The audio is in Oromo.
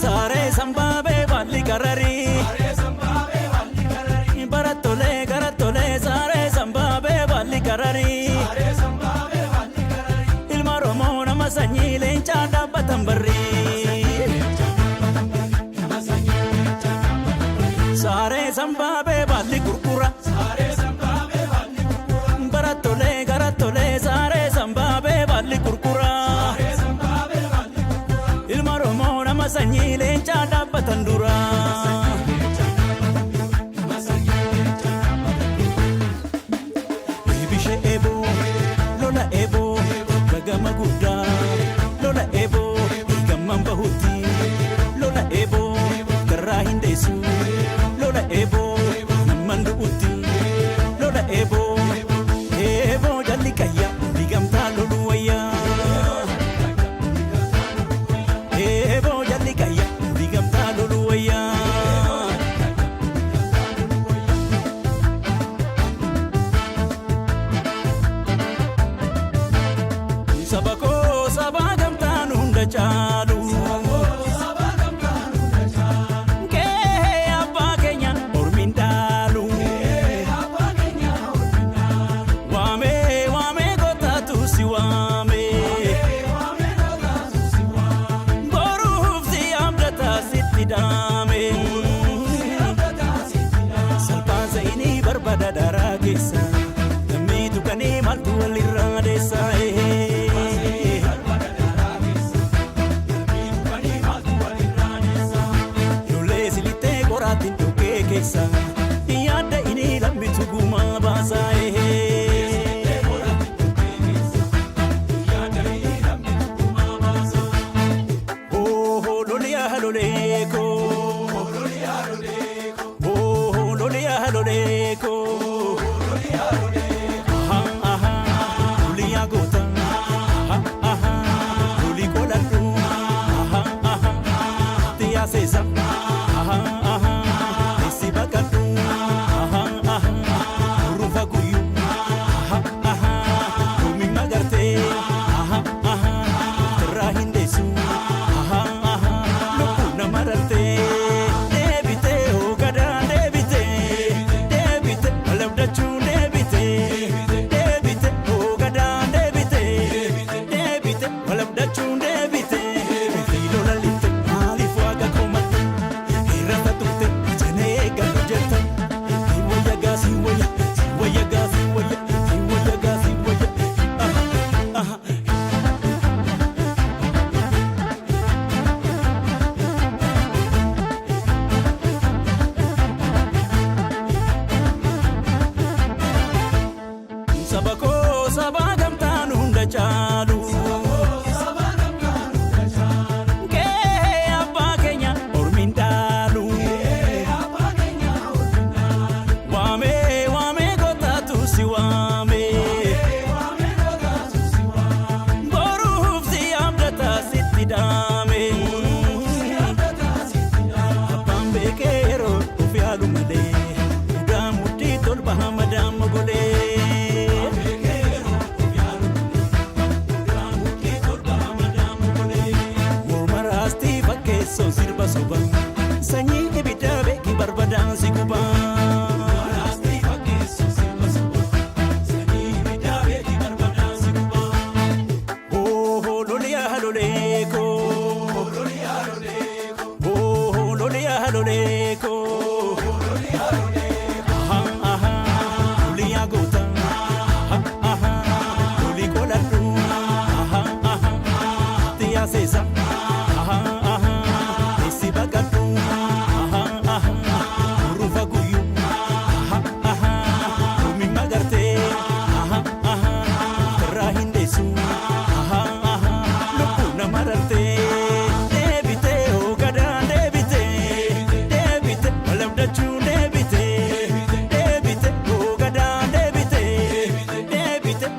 Saaree sambaabee baalli qararii. Barattolee garattolee saaree sambaabee baalli qararii. Ilma Oromoo nama sanyii leencaa dhaabbatan barrii. Saaree sambaabee baalli gurgura. Barattolee garattolee saaree sambaabee baalli gurgura. Ilma Oromoo nama sanyii leencaa dhaabbatan dura. Bishee eeboo, lola eeboo, gagama guddaa, lola eeboo, gamman bahutti, lola eeboo, garraa hin deessu, lola eeboo, namman du'utti, lola eeboo, eeboo jalli qayya, digamtaa loluu wayyaa. Eeboo jalli qayya, digamtaa loluu wayyaa. Saba koo saba gamtaan hunda caalu. Qe'ee abbaa keenya ormiin dhaalu. Waamee waamee kootaatu si waamee. Boruuf si abdataa sitti daame. Salphaan sa'inii barbaada daaraa keessa. Lammii tuqanii maaltu walirraa deessa? Ijoollee silittee qoraattiin dhoqqee keessa. Yaadda inni lammitu gumaa baasa. Oh, loliyaa loleeko. Oh, loliyaa loleeko. Aha, aha, loliyaa goota. Aha, aha, loli qoladhu. Aha, aha, tiyaa seesa. Aha, aha, esi baqadhu. Aha, aha, urufa guyyu. Aha, aha, loomi magartee. Aha, aha, irraa hin deessu. Aha, aha, lubbuu nama rartee. Deebitee hoogadaa deebitee. Deebitee walabdachuu deebitee. Deebitee hoogadaa deebitee. Deebitee walabdachuu deebitee. Fiilola litte maaliif waaqa komatte? Hir'ata turte janee eeggadhu jetta. Si wayya gaa si wayya si wayya gaa si wayya si wayya gaa si wayya. Aha aha. Saba koo saba gamtaan hunda caalu. Qe'ee abbaa keenya ormiin dhaalu. Waamee waamee kootaatu si waamee. Boruuf si abdataa sitti daame. Abbaan beekee yeroo of yaalu malee. Mudaa mudhii tolba hamadaa mogolee. Morma raastii fakkeessoo sirba soba. Sanyii ibiddaa beeki barbadaan si guba. Oh, loliyaa loleeko. Oh, loliyaa loleeko. Aha, aha, loliyaa goota. Aha, aha, loli qoladhu. Aha, aha, tiyaa seesa. Aha, aha, esi baqadhu. Aha, aha, urufa guyyu. Aha, aha, loomi magartee. Aha, aha, irraa hin deessu. Aha, aha, lubbuu nama rartee. Deebitee hoogadaa deebitee. Deebitee walabdachuu deebitee. Deebitee hoogadaa deebitee. Deebitee